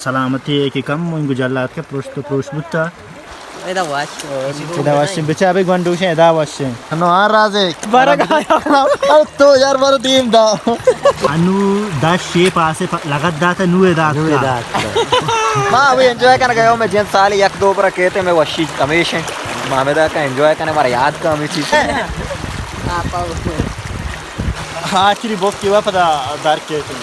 سلامتی ءَ کہ کم انگو جلات کہ پروشت و پروش بوتا۔ ادا وش۔ ادا وش بچا بے گونڈوشیں ادا وش۔ انو آ رازے۔ برگ آیا۔ تو یار برو دیم دا۔ انو دس شیپ آسے پ-، لگت داتا نو ادا۔ نو ادا۔ ما وی انجوائے کنگا یو میں جن سال یک دو برا کہتے میں وشی ہمیشہ۔ ما ہمیں دا کا انجوائے کنے مارا یاد کا ہمیں چیز۔ آخری بوک کی وا پدا در کہتے۔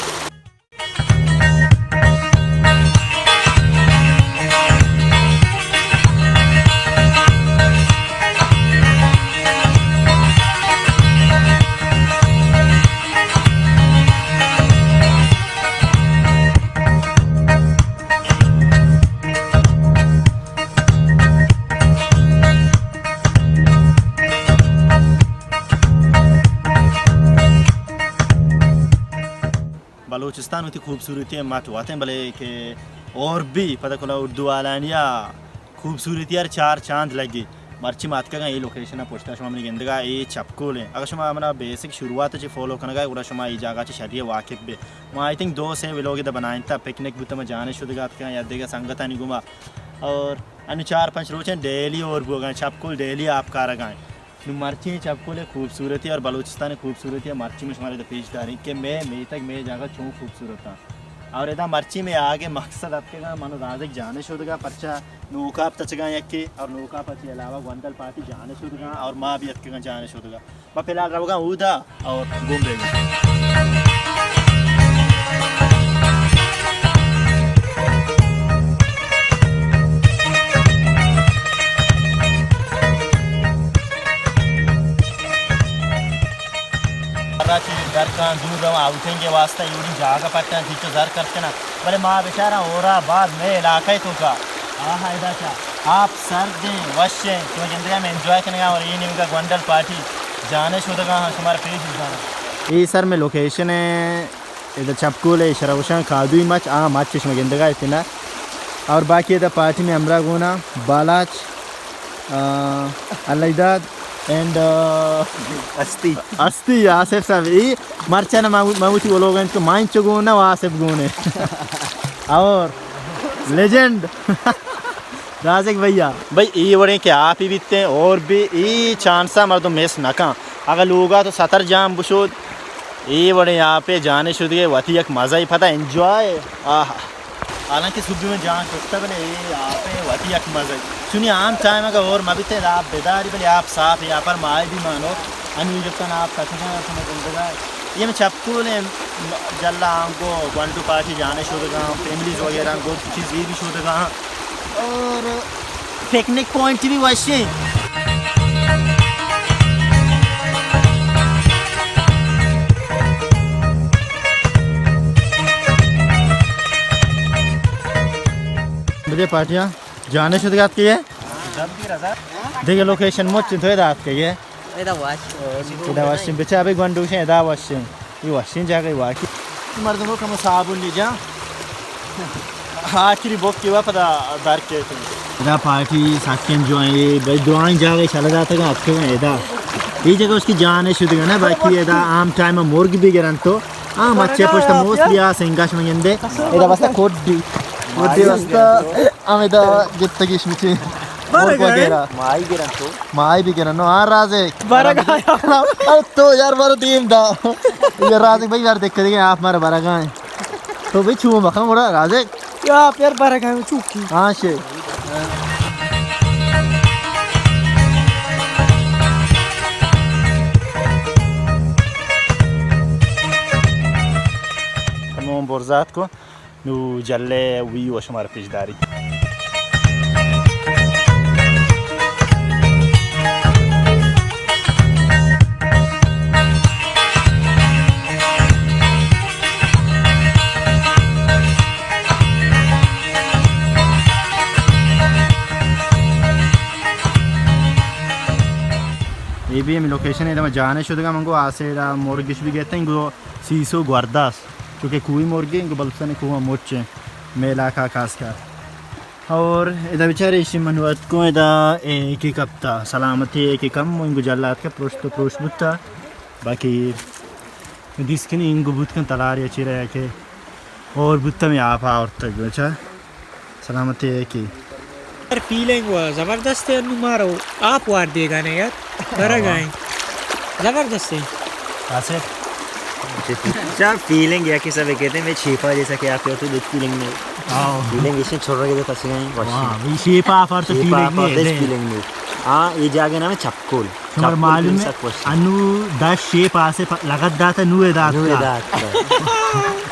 بلوچستان وتی خوبصورتی ءَ مٹ وتیں، بلے کہ اور بھی پدا کلا اردو والانیا خوبصورتی ءَ چار چاند لگی۔ مرچی ما اتکگاں اے لوکیشن ءَ پشتا شما منی گندگا اے چپکول ایں۔ اگر شما منا بیسک شروعات ءَ چہ فالو کنگا گڑا شما اے جاگہ چہ شری واقف بے۔ ما آئی تھنک دو سے ویلوگ ادا بنائینتا، پکنک بوتا، ما جانے شدگا اتکگاں یا دگہ سنگتانی گوما۔ اور انو چار پنچ روچیں ڈیلی اور بوگا، چپکول ڈیلی آپ کارگا ایں۔ نوں مرچی چپکول ءِ خوبصورتی اور بلوچستان ءِ خوبصورتی ءَ مرچی ما شمارا ادا پیش داریں کہ مئے میتگ، مئے جاگہ چون خوبصورت اَنت۔ اور ادا مرچی مئے آگے مقصد اتکگاں، من و رازق جانے شدگاں، پرچا نوکاپ تچگاں یکے اور نوکاپ چہ علاوہ گونڈل پارٹی جانے شدگاں اور ما بھی اتکگاں جانے شدگاں۔ ما فی الحال روگاں اودا اور گم بیگاں۔ راچی در کن دور رو آؤٹنگ ءِ واسطہ ایوڑی جاگہ پٹاں چیچو زر خرچ کناں، بلے ما بچاراں اور آباد مئے علاقہ ءِ توکا۔ آہا، ادا چا آپ سردیں، وشیں، شما گندگا ہم انجوائے کنگا اور اے نیمگا گونڈل پارٹی جانے شدگا ہاں، شمارا پیش داراں۔ اے سر میں لوکیشن ہے، ادا چپکول ہے، شروشان کادوئی مچ، آ مچ شما گندگا اتنا۔ اور باقی ادا پارٹی میں ہمراہ گونا بالاچ، آ، اللہ داد اینڈ، آ، ہستی۔ ہستی آصف صاحب، ای مرچاں ما، ما وتی ولوگ انت کہ ما انچو گون نہ، آصف گون ہے۔ اور لیجنڈ رازق بھیا۔ بھئی، ای وڑیں کہ آپی بیتے اور بھی ای چانسا مردم مس نہ کن۔ اگر لوگا تو ستر جام بشود، اے وڑیں آپے جانے شدگے وتی یک مزہ ء پدا انجوائے۔ آہا۔ حالانکہ سبی من جان شتہ بلے اے آپے وتی یک مزہ۔ چونی عام ٹائم اگہ ہور مہ بیتے آپ بداری بلے آپ صاف ہے، آپر ماہی بھی مانو۔ ہمیں جتن آپ تکجان شما گندگا۔ یہ میں چپکول ہیں، جلا آنگو گونڈو پارٹی جانے شدگاں، فیملیز وغیرہ گڈ چیز یہ بھی شدگاں۔ اور پکنک پوائنٹ بھی وشیں۔ بدے پارٹیاں جانے شدگ ات کہ یہ؟ دیگہ لوکیشن مچ تو ادا ات کہ یہ؟ ادا وش۔ ادا وشیں، بچا ابھی گونڈوشیں، ادا وشیں۔ یہ وشیں جاگہ واقعی۔ مردم کو کم صابن نہیں جا۔ آخری بوک کی وا پدا در کے۔ ادا پارٹی ساکن جو ہیں، یہ بھائی درائیں جاگہ شل داتا گا اتکے ہیں ادا۔ یہ جگہ اس کی جان ہے شدگا نا، باقی ادا عام ٹائم مرگ بھی گرن تو۔ ہاں، مچے پشت موس بیا سنگاش میں گندے۔ ادا واسطہ کوڈی۔ کوڈی واسطہ ہم ادا گپتگیش مچے۔ مرگ وغیرہ۔ مائی گرن تو۔ مائی بھی گرن۔ ہاں، رازق۔ برگ آیا۔ ارے تو یار، برو دیم دا۔ یہ رازق بھائی یار، دیکھ کے دیکھیں، آپ مارے برگ آئیں۔ تو بھائی چھو مکھاں گڑا رازق۔ یا پیر برگ آئیں چوکی۔ ہاں شے۔ تمام برزات کو۔ نو جلے وی و شمار پیش داری۔ اے بھی ہمیں لوکیشن ہے، ادا ما جانے شدگا منگو آسے ادا مرگش بھی گیتے ہیں، گو سیسو گورداس۔ چونکہ کوہی مرگی انگو بلوچستان کوہ مچ ہیں، مئے علاقہ خاص کر۔ اور ادا بیچارے ایشی من وت کو ادا اے کی کپتا، سلامتی ہے کہ کم انگو جلات کے پروشت و پروش بوتا۔ باقی دیس کنی انگو بوت کن تلار یا چیرا یا کہ اور بوتا میں آپ آورتگ بچا۔ سلامتی ہے کہ یار، فیلنگ و زبردست ہے، انو مارو آپ وار دیگا نے یار، برگا ہیں۔ زبردست ہے۔ آصف۔ اچھا، فیلنگ یا کہ سب کہتے ہیں، میں چھیپا جیسا کہ آپ کہتے ہیں، فیلنگ نہیں۔ ہاں۔ فیلنگ اس نے چھوڑ رکھے تھے، تسے نہیں، واشی۔ ہاں، وہی شیپ آف اور تو شیپ فیلنگ آف اور نہیں ہے۔ فیلنگ نہیں۔ ہاں، یہ جاگہ نام ہے چپکول۔ شمار چپکول معلوم ہے، سک وش۔ انو دس شیپ آسے پ-، لگت داتا نو دات نو کا۔ دات کا۔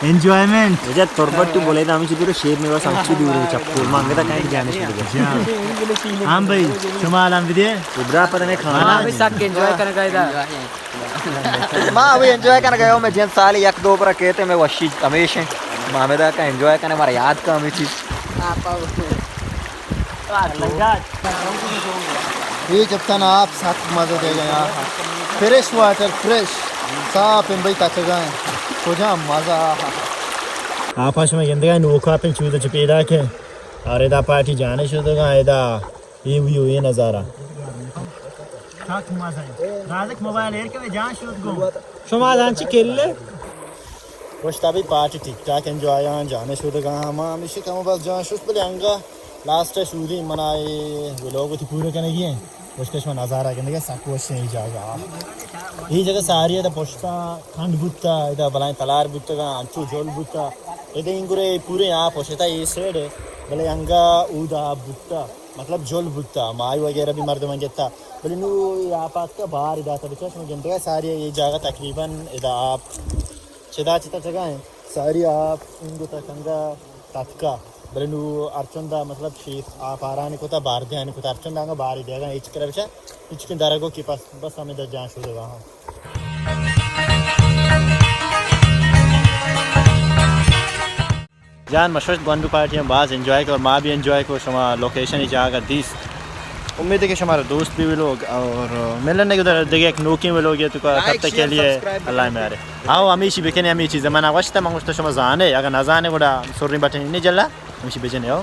انجوائمنٹ۔ اجا تربت تو بولے دا ہمیں چیز شیپ میں بس ہم چی دور چپکول مانگے دا کہیں جانے سے۔ جان۔ ہم بھائی، شما حال ہم بدے۔ ابرا پتہ نہیں کھانا۔ ہاں بھائی، سک انجوائے کرنے کا۔ ما وی انجوائے کنگ ءَ اوں، مئے جند سال یک دو برا کیت، مئے وشی ہمیش ایں۔ ما ہمدا کا انجوائے کنیں، مارا یاد کا ہمے چیز۔ اے کپتان آپ سک مزہ دیگ ءَ ایں۔ فریش واٹر، فریش، صاف ایں بھائی، تچگ ءَ ایں۔ کجام مزہ، آہا۔ آپ ءَ شما گندگ ءَ نوک آپ چودا چہ پیداک ایں۔ اور ادا پارٹی جانے شدگ ءَ ایں، ادا اے ویو، اے نظارہ۔ سک مزہ ایں۔ رازق موبائل ایر کہ جان شود گوں۔ شما دان چی کلے؟ پشت ابھی پارٹی ٹھیک ٹھاک انجوائے آں، جانے شودگاں، ہما ہمیشی کم بس جان شوش، بلے انگا لاسٹ شودی منا اے ویلوگ تو پورا کنگی ایں۔ پشت شما نظارہ گندگے، سک وش ایں اے جاگہ۔ اے جاگہ ساری ادا پشتا کھنڈ بوتا، ادا بلائیں تلار بوتگاں، انچو جل بوتا۔ ادا انگرے پورے آ پشتا اے سائیڈ، بلے انگا اودا بوتا۔ مطلب جل بوتا، ماہی وغیرہ بھی مردماں گتا، بلے نو اے آپ آتکا بار داتا۔ بچار شما گندگا ساری اے جاگہ تقریباً ادا آپ چدا چتا چگا ایں، ساری آپ انگو تا کنگا تتکا، بلے نو ارچندا مطلب شیف آپ آرانی کتا، بار دیانی کتا، ارچندا انگا بار دیگا، ہچ کرا بچار ہچ کن درگو کی پس، بس ہمیں در جان شودگا ہاں۔ جان مشوشت گونڈو پارٹی ہم باز انجوائے کو اور ما بھی انجوائے کو، شما لوکیشن جاگہ دیست۔ امید ہے کہ شمارا دوست بھی ویلوگ اور ملنے کو در دیگه ایک نوکیں ویلوگ ہے تو کا، تب تک کے لیے اللہ میارے۔ آؤ ہمیشی بکنے، ہمیشی زمانہ وشتا من گوشتا شما زانے، اگر نہ زانے گڑا سریں بٹن نہیں جلا۔ ہمیشی بجنے ہو۔